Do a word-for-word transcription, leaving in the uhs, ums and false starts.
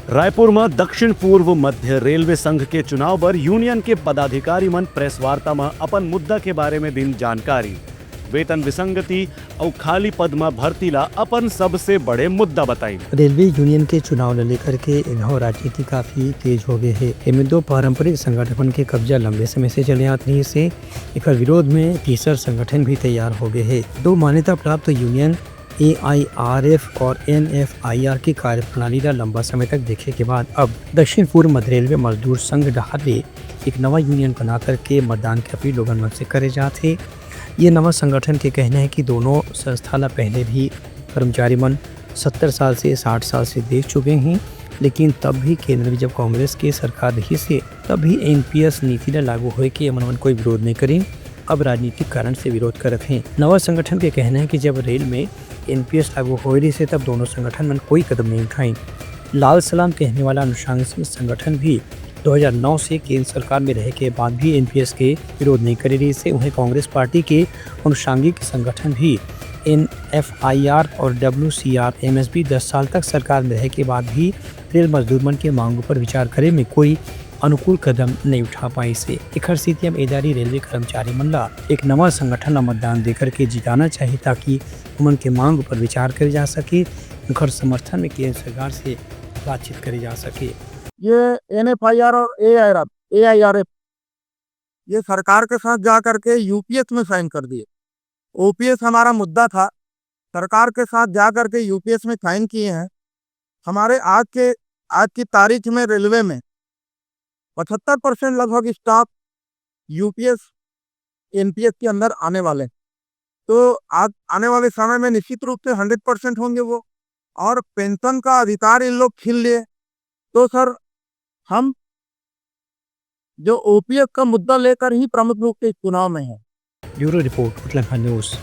रायपुर म दक्षिण पूर्व मध्य रेलवे संघ के चुनाव बर यूनियन के पदाधिकारी मन प्रेस वार्ता म अपन मुद्दा के बारे में दिन जानकारी। वेतन विसंगति अउ खाली पद म भर्ती ला अपन सबसे बड़े मुद्दा बताइन। रेलवे यूनियन के चुनाव ल लेकर के इधर राजनीति काफी तेज हो गए हे। एमे दो पारंपरिक संगठन के कब्जा लंबे समय से चले आत रहिस हे। एकर विरोध में तीसर संगठन भी तैयार हो गए हे। दो मान्यता प्राप्त union A I R F और एन एफ आई आर की कार्यप्रणाली ला लंबा समय तक देखे के बाद अब दक्षिण पूर्व मध्य रेलवे मजदूर संघ डहार ले एक नवा यूनियन बना करके मतदान के अपील लोगन मन से करे जात हे। ये नवा संगठन के कहना है कि दोनों संस्था ला पहले भी कर्मचारी मन सत्तर साल से, साठ साल से देख चुके हैं, लेकिन तब भी केंद्र में जब कांग्रेस के सरकार रही से, तब भी एन पी एस नीति ला लागू होए के एमन मन कोई विरोध नहीं करिन। अब राजनीतिक कारण से विरोध करत हैं। नवा संगठन के कहना है कि जब रेल में एन पी एस लागू होए रही से, तब दोनों संगठन मन कोई कदम नहीं उठाइन। लाल सलाम कहने वाला अनुशासन संगठन भी दो हज़ार नौ से केंद्र सरकार में रहे के बाद भी एन पी एस के विरोध नहीं करे रही से। वहीं कांग्रेस पार्टी के अनुषांगिक संगठन भी एन एफ आई आर और W C R M S B दस साल तक सरकार में रहे के बाद भी रेल मजदूर मन के मांगों पर विचार करे में कोई अनुकूल कदम नहीं उठा पाए से। एखर सेती अब ए दारी रेलवे कर्मचारी मन ला एक नवा संगठन ला मतदान देकर के जिताना चाहिए, ताकि उमन के मांग पर विचार करे जा सके, उनकर समर्थन में केंद्र सरकार से बातचीत करे जा सके। ये एन एफ आई आर और ए I R F, A I R F, ये सरकार के साथ जा करके यू पी एस में साइन कर दिए। ओ पी एस हमारा मुद्दा था, सरकार के साथ जा करके यू पी एस में साइन किए हैं। हमारे आज के, आज की तारीख में रेलवे में पचहत्तर परसेंट लगभग staff U P S, N P S के अंदर आने वाले हैं। तो आज आने वाले समय में निश्चित रूप से हंड्रेड परसेंट होंगे वो, और पेंशन का अधिकार इन लोग छीन लिए। तो सर, हम जो ओ पी एस का मुद्दा लेकर ही प्रमुख रूप से इस चुनाव में हैं। Bureau report, Utlankha news.